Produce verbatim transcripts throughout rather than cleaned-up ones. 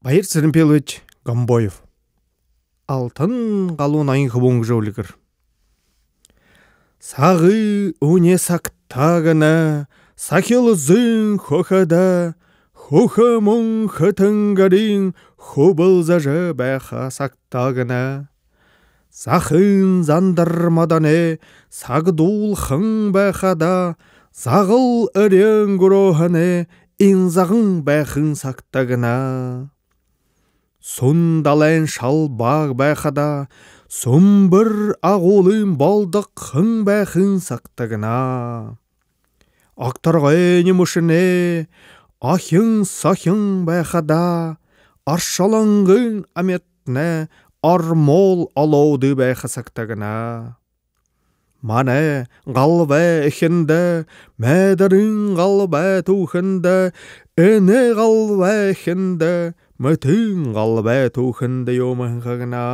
Баяр Цыренпилович Гомбоев. «Алтан галуу ноён хүбүүн» гэжэ үльгэр. Сагай үни сагта гэнэ, сахилзын хүхэдэ, хүхэ мүнхэ тэнгэриин хүбэлзэжэ байха сагта гэнэ. Захын зандар модоной сагдуулхан байхада, загал эреэн гүрөөһэнэй инзаган байхын сагта гэнэ. Сүн далайн шалбааг байхада, сүмбэр агуулын болдогхон байхын сагта гэнэ. Огторгойни мүшэнэй охин сохин байхада, оршолонгын амитанай ормол олоодо байха сагта гэнэ. Манай галбай эхиндэ, Майдарын галбай түүхэндэ, энэ галбай эхиндэ, Мэтын галбай түүхэндэ юумэ һэн ха гэнэ.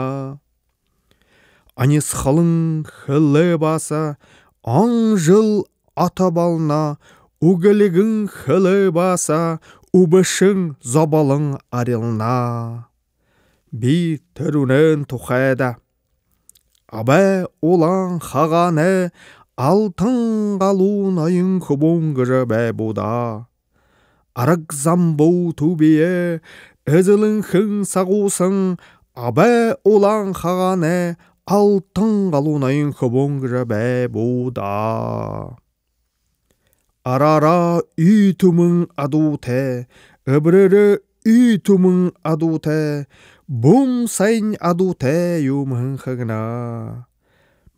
Онисхолон хэлээ бааса он жэл ото болоно, үгэлигэн хэлээ бааса үбшэн зоболон арилна. Би тэрэнэй тухайда: Абай Улаан Хагаанай алтан галуу ноён хүбүүн гэжэ байбуу даа. Араг замбуу түбиеэ эзэлэнхэн сагуусан Абай Улаан Хагаанай алтан галуу ноён хүбүүн гэжэ байбуу даа. Араараа үй түмэн адуутай, эбэрээрээ үй түмэн адуутай, бүм саянь адуутай юумэ һэн ха гэнэ.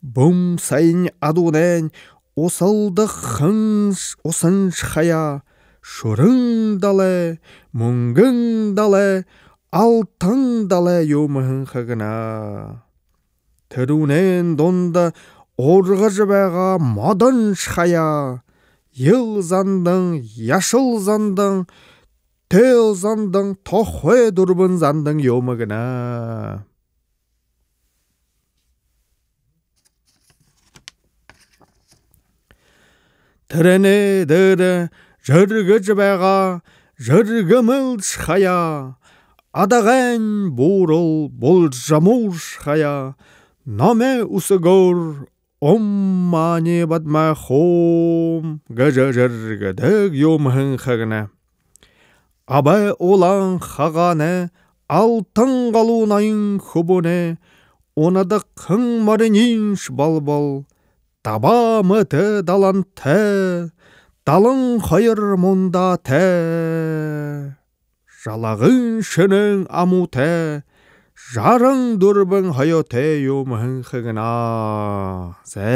Бүм саянь адуунайнь усалдахын ш-, усан шахаяа, шүрэн далай, мүнгэн далай, алтан далай юумэ һэн ха гэнэ. Тэрүүнэй дунда ургажа байгаа модон шахаяа, ел зандан, яшал зандан, тел зандан, тохой дүрбэн зандан юумэ гэнэ. Тэрэнэй дээрэ жэргэжэ байгаа жэргэмэл шахаяа, адагайнь буурал булжамуур шахаяа, номой үсэгөөр Ом мани бадмэ хум гэжэ жэргэдэг юумэ һэн ха гэнэ. Абай Улаан Хагаанай алтан галуу ноён хүбүүнэй унадагхан мориниинь болбол таба мэтэ далантай, далан хоёр мундаатай, жалаган шэнээн амуутай, жаран дүрбэн һоёотой юумэ һэн ха гэнэ. Зэ.